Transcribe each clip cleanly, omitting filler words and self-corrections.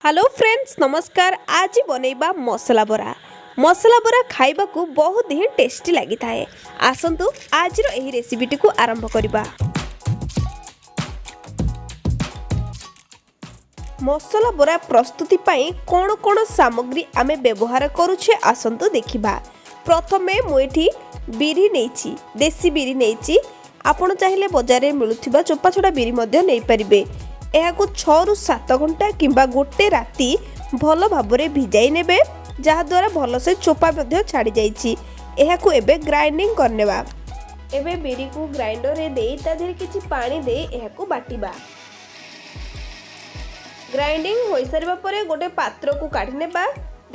Hello friends, ନମସ୍କାର। ଆଜି ବନେଇବା ମସଲା ବରା। ମସଲା ବରା ଖାଇବାକୁ ବହୁତ ହିଁ ଟେଷ୍ଟି ଲାଗିଥାଏ। ଆସନ୍ତୁ, ଆଜିର ଏହି ରେସିପିଟିକୁ ଆରମ୍ଭ କରିବା। ମସଲା ବରା ପ୍ରସ୍ତୁତି ପାଇଁ କ'ଣ କ'ଣ ସାମଗ୍ରୀ ଆମେ ବ୍ୟବହାର କରୁଛେ, ଆସନ୍ତୁ ଦେଖିବା। ପ୍ରଥମେ ମୁଁ ଏଠି ବିରି ନେଇଛି, ଦେଶୀ ବିରି ନେଇଛି। ଆପଣ ଚାହିଁଲେ ବଜାରରେ ମିଳୁଥିବା ଚୋପା ଛଡ଼ା ବିରି ମଧ୍ୟ ନେଇପାରିବେ। ଏହାକୁ 6ରୁ 7 ଘଣ୍ଟା କିମ୍ବା ଗୋଟେ ରାତି ଭଲ ଭାବରେ ଭିଜାଇ ନେବେ, ଯାହାଦ୍ୱାରା ଭଲସେ ଚୋପା ମଧ୍ୟ ଛାଡ଼ି ଯାଇଛି। ଏହାକୁ ଏବେ ଗ୍ରାଇଣ୍ଡିଙ୍ଗ କରିନେବା। ଏବେ ବିରିକୁ ଗ୍ରାଇଣ୍ଡରରେ ଦେଇ ତା ଦେହରେ କିଛି ପାଣି ଦେଇ ଏହାକୁ ବାଟିବା। ଗ୍ରାଇଣ୍ଡିଙ୍ଗ ହୋଇସାରିବା ପରେ ଗୋଟେ ପାତ୍ରକୁ କାଢ଼ି ନେବା।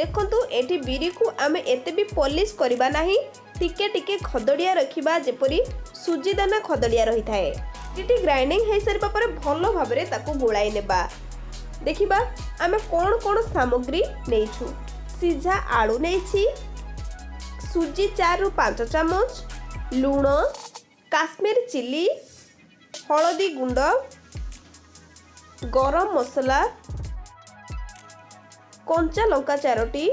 ଦେଖନ୍ତୁ, ଏଠି ବିରିକୁ ଆମେ ଏତେ ବି ପଲିସ୍ କରିବା ନାହିଁ, ଟିକେ ଟିକେ ଖଦଡ଼ିଆ ରଖିବା, ଯେପରି ସୁଜି ଦାନା ଖଦଡ଼ିଆ ରହିଥାଏ। ବିରିଟି ଗ୍ରାଇଣ୍ଡିଙ୍ଗ ହୋଇସାରିବା ପରେ ଭଲ ଭାବରେ ତାକୁ ଗୋଳାଇ ନେବା। ଦେଖିବା ଆମେ କ'ଣ କ'ଣ ସାମଗ୍ରୀ ନେଇଛୁ। ସିଝା ଆଳୁ ନେଇଛି, ସୁଜି 4ରୁ 5 ଚାମଚ, ଲୁଣ, କାଶ୍ମୀର ଚିଲି, ହଳଦୀ ଗୁଣ୍ଡ, ଗରମ ମସଲା, କଞ୍ଚା ଲଙ୍କା ଚାରୋଟି,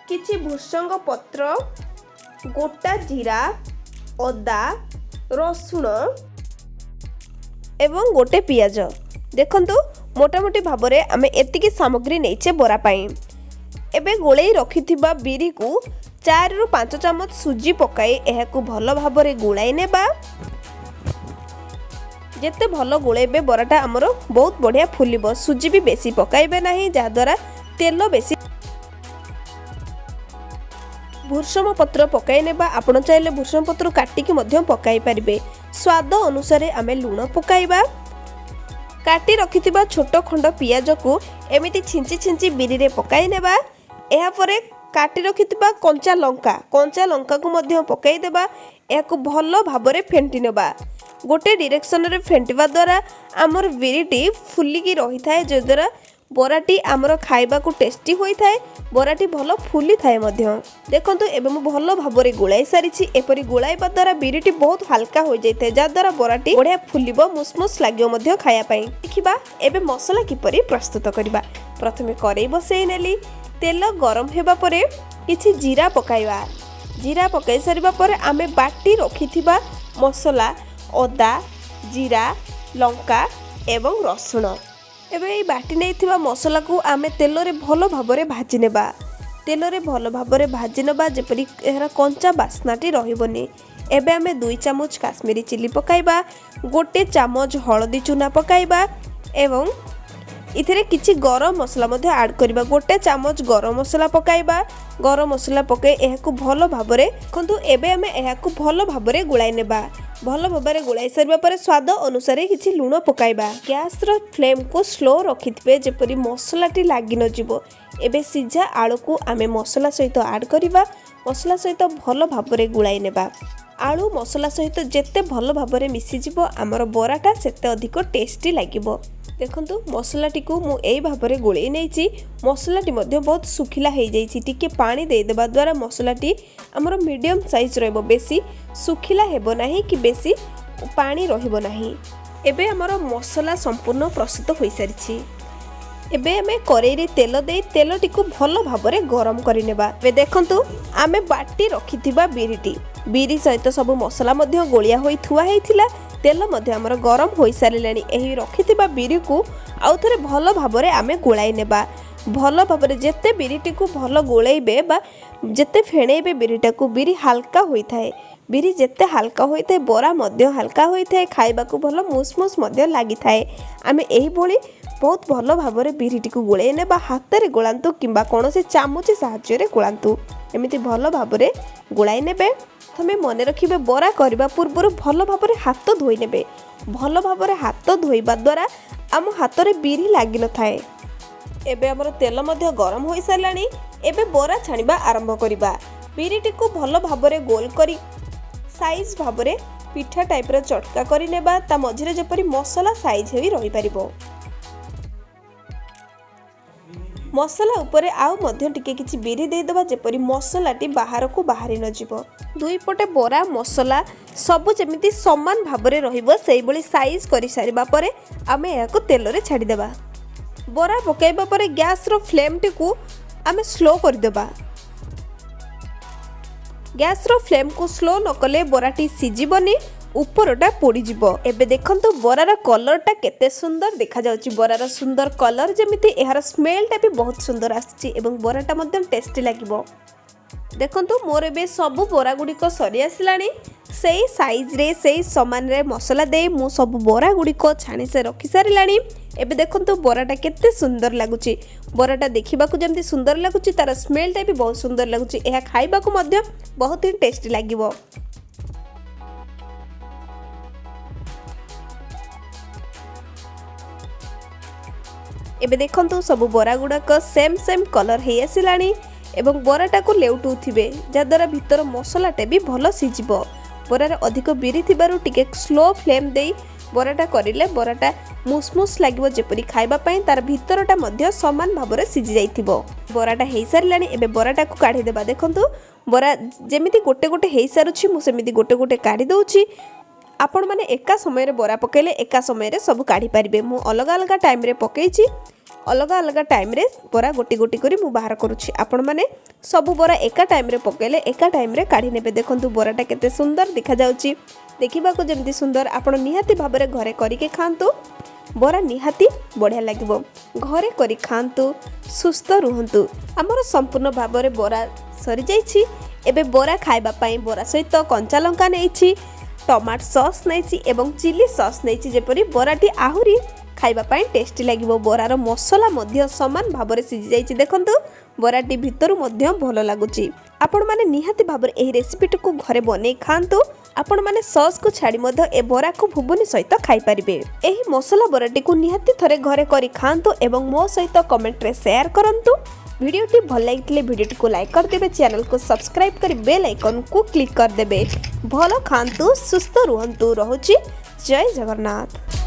କିଛି ଭୃସଙ୍ଗ ପତ୍ର, ଗୋଟା ଜିରା, ଅଦା, ରସୁଣ ଏବଂ ଗୋଟେ ପିଆଜ। ଦେଖନ୍ତୁ, ମୋଟାମୋଟି ଭାବରେ ଆମେ ଏତିକି ସାମଗ୍ରୀ ନେଇଛେ ବରା ପାଇଁ। ଏବେ ଗୋଳେଇ ରଖିଥିବା ବିରିକୁ 4ରୁ 5 ଚାମଚ ସୁଜି ପକାଇ ଏହାକୁ ଭଲ ଭାବରେ ଗୋଳାଇ ନେବା। ଯେତେ ଭଲ ଗୋଳେଇବେ, ବରାଟା ଆମର ବହୁତ ବଢ଼ିଆ ଫୁଲିବ। ସୁଜି ବି ବେଶୀ ପକାଇବେ ନାହିଁ, ଯାହାଦ୍ୱାରା ତେଲ ବେଶୀ। ଭୃସଙ୍ଗ ପତ୍ର ପକାଇ ନେବା। ଆପଣ ଚାହିଁଲେ ଭୃସଙ୍ଗ ପତ୍ର କାଟିକି ମଧ୍ୟ ପକାଇ ପାରିବେ। ସ୍ୱାଦ ଅନୁସାରେ ଆମେ ଲୁଣ ପକାଇବା। କାଟି ରଖିଥିବା ଛୋଟ ଖଣ୍ଡ ପିଆଜକୁ ଏମିତି ଛିଞ୍ଚି ଛିଞ୍ଚି ବିରିରେ ପକାଇ ନେବା। ଏହାପରେ କାଟି ରଖିଥିବା କଞ୍ଚା ଲଙ୍କା, କଞ୍ଚା ଲଙ୍କାକୁ ମଧ୍ୟ ପକାଇ ଦେବା। ଏହାକୁ ଭଲ ଭାବରେ ଫେଣ୍ଟି ନେବା। ଗୋଟେ ଡିରେକ୍ସନରେ ଫେଣ୍ଟିବା ଦ୍ୱାରା ଆମର ବିରିଟି ଫୁଲିକି ରହିଥାଏ, ଯଦ୍ୱାରା ବରାଟି ଆମର ଖାଇବାକୁ ଟେଷ୍ଟି ହୋଇଥାଏ, ବରାଟି ଭଲ ଫୁଲିଥାଏ ମଧ୍ୟ। ଦେଖନ୍ତୁ, ଏବେ ମୁଁ ଭଲ ଭାବରେ ଗୋଳାଇ ସାରିଛି। ଏପରି ଗୋଳାଇବା ଦ୍ୱାରା ବିରିଟି ବହୁତ ହାଲକା ହୋଇଯାଇଥାଏ, ଯାହାଦ୍ୱାରା ବରାଟି ବଢ଼ିଆ ଫୁଲିବ, ମୁସମୁସ ଲାଗିବ ମଧ୍ୟ ଖାଇବା ପାଇଁ। ଦେଖିବା ଏବେ ମସଲା କିପରି ପ୍ରସ୍ତୁତ କରିବା। ପ୍ରଥମେ କରେଇ ବସେଇ ନେଲି। ତେଲ ଗରମ ହେବା ପରେ କିଛି ଜିରା ପକାଇବା। ଜିରା ପକାଇ ସାରିବା ପରେ ଆମେ ବାଟି ରଖିଥିବା ମସଲା, ଅଦା, ଜିରା, ଲଙ୍କା ଏବଂ ରସୁଣ। ଏବେ ଏଇ ବାଟି ନେଇଥିବା ମସଲାକୁ ଆମେ ତେଲରେ ଭଲ ଭାବରେ ଭାଜି ନେବା। ତେଲରେ ଭଲ ଭାବରେ ଭାଜି ନେବା, ଯେପରି ଏହାର କଞ୍ଚା ବାସ୍ନାଟି ରହିବନି। ଏବେ ଆମେ 2 ଚାମଚ କାଶ୍ମୀରୀ ଚିଲି ପକାଇବା, 1 ଚାମଚ ହଳଦୀ ଚୁନା ପକାଇବା ଏବଂ ଏଥିରେ କିଛି ଗରମ ମସଲା ମଧ୍ୟ ଆଡ଼୍ କରିବା। 1 ଚାମଚ ଗରମ ମସଲା ପକାଇବା। ଗରମ ମସଲା ପକାଇ ଏହାକୁ ଭଲ ଭାବରେ, ଦେଖନ୍ତୁ, ଏବେ ଆମେ ଏହାକୁ ଭଲ ଭାବରେ ଗୋଳାଇ ନେବା। ଭଲ ଭାବରେ ଗୋଳାଇ ସାରିବା ପରେ ସ୍ୱାଦ ଅନୁସାରେ କିଛି ଲୁଣ ପକାଇବା। ଗ୍ୟାସ୍ର ଫ୍ଲେମ୍କୁ ସ୍ଲୋ ରଖିଥିବେ, ଯେପରି ମସଲାଟି ଲାଗି ନଯିବ। ଏବେ ସିଝା ଆଳୁକୁ ଆମେ ମସଲା ସହିତ ଆଡ଼୍ କରିବା। ମସଲା ସହିତ ଭଲ ଭାବରେ ଗୋଳାଇ ନେବା। ଆଳୁ ମସଲା ସହିତ ଯେତେ ଭଲ ଭାବରେ ମିଶିଯିବ, ଆମର ବରାଟା ସେତେ ଅଧିକ ଟେଷ୍ଟି ଲାଗିବ। ଦେଖନ୍ତୁ, ମସଲାଟିକୁ ମୁଁ ଏଇ ଭାବରେ ଗୋଳେଇ ନେଇଛି। ମସଲାଟି ମଧ୍ୟ ବହୁତ ଶୁଖିଲା ହେଇଯାଇଛି। ଟିକେ ପାଣି ଦେଇଦେବା ଦ୍ୱାରା ମସଲାଟି ଆମର ମିଡ଼ିୟମ୍ ସାଇଜ୍ ରହିବ, ବେଶୀ ଶୁଖିଲା ହେବ ନାହିଁ କି ବେଶୀ ପାଣି ରହିବ ନାହିଁ। ଏବେ ଆମର ମସଲା ସମ୍ପୂର୍ଣ୍ଣ ପ୍ରସ୍ତୁତ ହୋଇସାରିଛି। ଏବେ ଆମେ କରେଇରେ ତେଲ ଦେଇ ତେଲଟିକୁ ଭଲ ଭାବରେ ଗରମ କରିନେବା। ଏବେ ଦେଖନ୍ତୁ, ଆମେ ବାଟି ରଖିଥିବା ବିରିଟି, ବିରି ସହିତ ସବୁ ମସଲା ମଧ୍ୟ ଗୋଳିଆ ହୋଇ ଥୁଆ ହେଇଥିଲା। ତେଲ ମଧ୍ୟ ଆମର ଗରମ ହୋଇସାରିଲାଣି। ଏହି ରଖିଥିବା ବିରିକୁ ଆଉ ଥରେ ଭଲ ଭାବରେ ଆମେ ଗୋଳାଇ ନେବା। ଭଲ ଭାବରେ ଯେତେ ବିରିଟିକୁ ଭଲ ଗୋଳେଇବେ ବା ଯେତେ ଫେଣେଇବେ ବିରିଟାକୁ, ବିରି ହାଲକା ହୋଇଥାଏ। ବିରି ଯେତେ ହାଲକା ହୋଇଥାଏ, ବରା ମଧ୍ୟ ହାଲକା ହୋଇଥାଏ, ଖାଇବାକୁ ଭଲ ମୁସମୁସ ମଧ୍ୟ ଲାଗିଥାଏ। ଆମେ ଏହିଭଳି ବହୁତ ଭଲ ଭାବରେ ବିରିଟିକୁ ଗୋଳେଇ ନେବା। ହାତରେ ଗୋଳାନ୍ତୁ କିମ୍ବା କୌଣସି ଚାମଚ ସାହାଯ୍ୟରେ ଗୋଳାନ୍ତୁ, ଏମିତି ଭଲ ଭାବରେ ଗୋଳାଇ ନେବେ। ପ୍ରଥମେ ମନେ ରଖିବେ, ବରା କରିବା ପୂର୍ବରୁ ଭଲ ଭାବରେ ହାତ ଧୋଇ ନେବେ। ଭଲ ଭାବରେ ହାତ ଧୋଇବା ଦ୍ୱାରା ଆମ ହାତରେ ବିରି ଲାଗିନଥାଏ। ଏବେ ଆମର ତେଲ ମଧ୍ୟ ଗରମ ହୋଇସାରିଲାଣି। ଏବେ ବରା ଛାଣିବା ଆରମ୍ଭ କରିବା। ବିରିଟିକୁ ଭଲ ଭାବରେ ଗୋଲ କରି ସାଇଜ୍ ଭାବରେ ପିଠା ଟାଇପ୍ର ଚଟକା କରିନେବା, ତା ମଝିରେ ଯେପରି ମସଲା ସାଇଜ୍ ହୋଇ ରହିପାରିବ। ମସଲା ଉପରେ ଆଉ ମଧ୍ୟ ଟିକେ କିଛି ବିରି ଦେଇଦେବା, ଯେପରି ମସଲାଟି ବାହାରକୁ ବାହାରି ନଯିବ। ଦୁଇ ପଟେ ବରା ମସଲା ସବୁ ଯେମିତି ସମାନ ଭାବରେ ରହିବ, ସେଇଭଳି ସାଇଜ୍ କରିସାରିବା ପରେ ଆମେ ଏହାକୁ ତେଲରେ ଛାଡ଼ିଦେବା। ବରା ପକାଇବା ପରେ ଗ୍ୟାସ୍ର ଫ୍ଲେମ୍ଟିକୁ ଆମେ ସ୍ଲୋ କରିଦେବା। ଗ୍ୟାସ୍ର ଫ୍ଲେମ୍କୁ ସ୍ଲୋ ନ କଲେ ବରାଟି ସିଝିବନି, ଉପରଟା ପୋଡ଼ିଯିବ। ଏବେ ଦେଖନ୍ତୁ, ବରାର କଲର୍ଟା କେତେ ସୁନ୍ଦର ଦେଖାଯାଉଛି। ବରାର ସୁନ୍ଦର କଲର୍ ଯେମିତି, ଏହାର ସ୍ମେଲ୍ଟା ବି ବହୁତ ସୁନ୍ଦର ଆସିଛି ଏବଂ ବରାଟା ମଧ୍ୟ ଟେଷ୍ଟି ଲାଗିବ। ଦେଖନ୍ତୁ, ମୋର ଏବେ ସବୁ ବରା ଗୁଡ଼ିକ ସରି ଆସିଲାଣି। ସେଇ ସାଇଜ୍ରେ, ସେଇ ସମାନରେ ମସଲା ଦେଇ ମୁଁ ସବୁ ବରା ଗୁଡ଼ିକ ଛାଣି ସେ ରଖିସାରିଲାଣି। ଏବେ ଦେଖନ୍ତୁ, ବରାଟା କେତେ ସୁନ୍ଦର ଲାଗୁଛି। ବରାଟା ଦେଖିବାକୁ ଯେମିତି ସୁନ୍ଦର ଲାଗୁଛି, ତାର ସ୍ମେଲ୍ଟା ବି ବହୁତ ସୁନ୍ଦର ଲାଗୁଛି। ଏହା ଖାଇବାକୁ ମଧ୍ୟ ବହୁତ ହିଁ ଟେଷ୍ଟି ଲାଗିବ। ଏବେ ଦେଖନ୍ତୁ, ସବୁ ବରା ଗୁଡ଼ାକ ସେମ୍ ସେମ୍ କଲର୍ ହେଇ ଆସିଲାଣି ଏବଂ ବରାଟାକୁ ଲେଉଟଉଥିବେ, ଯାହାଦ୍ୱାରା ଭିତର ମସଲାଟା ବି ଭଲ ସିଝିବ। ବରାରେ ଅଧିକ ବିରି ଥିବାରୁ ଟିକେ ସ୍ଲୋ ଫ୍ଲେମ୍ ଦେଇ ବରାଟା କରିଲେ ବରାଟା ମୁସମୁସ ଲାଗିବ ଯେପରି ଖାଇବା ପାଇଁ, ତାର ଭିତରଟା ମଧ୍ୟ ସମାନ ଭାବରେ ସିଝି ଯାଇଥିବ। ବରାଟା ହେଇସାରିଲାଣି, ଏବେ ବରାଟାକୁ କାଢ଼ିଦେବା। ଦେଖନ୍ତୁ, ବରା ଯେମିତି ଗୋଟେ ଗୋଟେ ହେଇସାରୁଛି, ମୁଁ ସେମିତି ଗୋଟେ ଗୋଟେ କାଢ଼ି ଦେଉଛି। ଆପଣମାନେ ଏକା ସମୟରେ ବରା ପକାଇଲେ ଏକା ସମୟରେ ସବୁ କାଢ଼ିପାରିବେ। ମୁଁ ଅଲଗା ଅଲଗା ଟାଇମ୍ରେ ପକାଇଛି, ଅଲଗା ଅଲଗା ଟାଇମ୍ରେ ବରା ଗୋଟି ଗୋଟି କରି ମୁଁ ବାହାର କରୁଛି। ଆପଣମାନେ ସବୁ ବରା ଏକା ଟାଇମ୍ରେ ପକାଇଲେ ଏକା ଟାଇମ୍ରେ କାଢ଼ି ନେବେ। ଦେଖନ୍ତୁ, ବରାଟା କେତେ ସୁନ୍ଦର ଦେଖାଯାଉଛି। ଦେଖିବାକୁ ଯେମିତି ସୁନ୍ଦର, ଆପଣ ନିହାତି ଭାବରେ ଘରେ କରିକି ଖାଆନ୍ତୁ। ବରା ନିହାତି ବଢ଼ିଆ ଲାଗିବ। ଘରେ କରି ଖାଆନ୍ତୁ, ସୁସ୍ଥ ରୁହନ୍ତୁ। ଆମର ସମ୍ପୂର୍ଣ୍ଣ ଭାବରେ ବରା ସରିଯାଇଛି। ଏବେ ବରା ଖାଇବା ପାଇଁ ବରା ସହିତ କଞ୍ଚା ଲଙ୍କା ନେଇଛି, ଟମାଟୋ ସସ୍ ନେଇଛି ଏବଂ ଚିଲି ସସ୍ ନେଇଛି, ଯେପରି ବରାଟି ଆହୁରି ଖାଇବା ପାଇଁ ଟେଷ୍ଟି ଲାଗିବ। ବରାର ମସଲା ମଧ୍ୟ ସମାନ ଭାବରେ ସିଝି ଯାଇଛି। ଦେଖନ୍ତୁ, ବରାଟି ଭିତରୁ ମଧ୍ୟ ଭଲ ଲାଗୁଛି। ଆପଣମାନେ ନିହାତି ଭାବରେ ଏହି ରେସିପିଟିକୁ ଘରେ ବନେଇ ଖାଆନ୍ତୁ। ଆପଣମାନେ ସସ୍କୁ ଛାଡ଼ି ମଧ୍ୟ ଏ ବରାକୁ ଘୁଗୁନି ସହିତ ଖାଇପାରିବେ। ଏହି ମସଲା ବରାଟିକୁ ନିହାତି ଥରେ ଘରେ କରି ଖାଆନ୍ତୁ ଏବଂ ମୋ ସହିତ କମେଣ୍ଟରେ ସେୟାର କରନ୍ତୁ। ଭିଡ଼ିଓଟି ଭଲ ଲାଗିଥିଲେ ଭିଡ଼ିଓଟିକୁ ଲାଇକ୍ କରିଦେବେ, ଚ୍ୟାନେଲକୁ ସବସ୍କ୍ରାଇବ୍ କରି ବେଲ୍ ଆଇକନ୍କୁ କ୍ଲିକ୍ କରିଦେବେ। ଭଲ ଖାଆନ୍ତୁ, ସୁସ୍ଥ ରୁହନ୍ତୁ। ରହୁଛି, ଜୟ ଜଗନ୍ନାଥ।